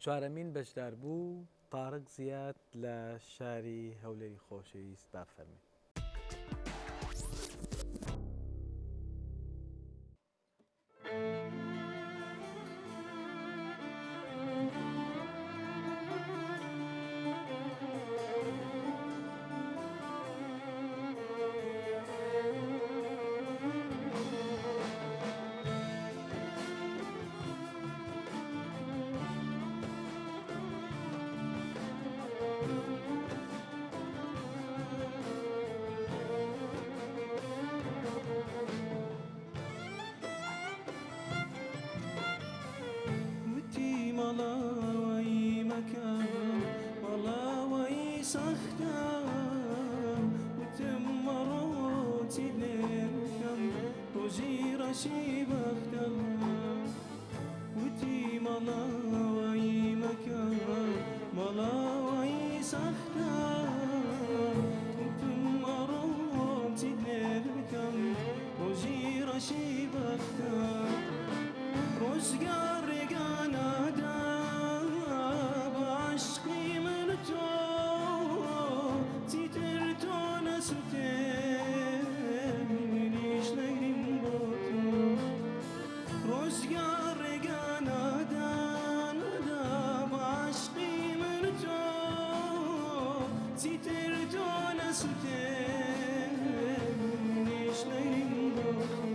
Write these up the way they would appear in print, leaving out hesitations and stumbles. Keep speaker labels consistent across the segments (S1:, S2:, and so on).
S1: چوارەمین بەشداربوو تارق زیاد لە شاری هەولێری خۆشەویست با بفەرموێ.
S2: وتی ماڵاوایی مەکە ماڵاوایی سەختە وتم مەڕۆ چیت لێ بکەم ڕۆژی ڕەشی بەختە وتی ماڵاوایی مەکە ماڵاوایی سەختە وتم مەڕۆ چیت لێ بکەم ڕۆژی ڕەشی بەختە ڕۆژگار ڕێگا نادا بە عەشقی من و تۆ چیتر تۆ نەسوتێ منیش نەگریم بۆ تۆ ڕۆژگار ڕێگا نادا نادا بە عەشقی من و تۆ چیتر تۆ نەسوتێ منیش نەگریم بۆ تۆ.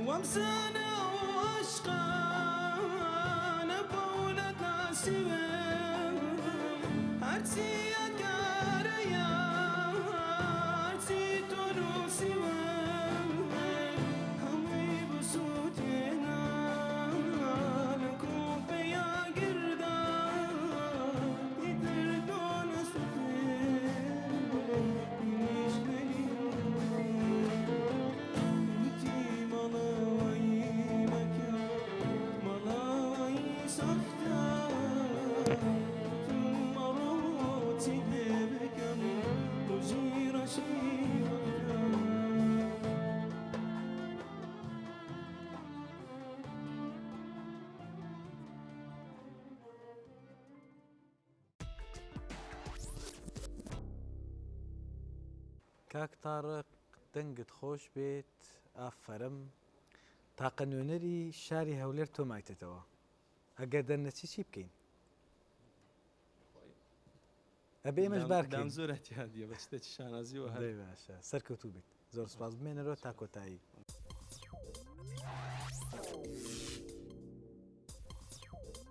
S2: وامزانە ئەو عەشقە نەبوو نەتناسیوم هەرچی یادگارەیە هەرچی تۆ نووسیوم هەمووی بسووتێنە لە کۆپەی ئاگردا ئیتر تۆ نەسووتێ منیش نەگریم وتی ماڵاوایی مەکە ماڵاوایی سەختە وتم مەڕۆ چیت لێ بکەم ڕۆژی ڕەشی بەختە.
S1: کاک تارق دەنگت خۆش بێت ئافەرم تاقە نوێنەری شاری هەولێر تۆ مایتەتەوە ئەگەر دەرنەچی چی بکەین ئەبێ ئێمەش بار
S3: دام زۆر احتیادیە بە شتێکی شانازیەوە هەر
S1: دەی باشە سەرکەوتوو بیت زۆر سپاس بمێنەرەوە تا کۆتایی.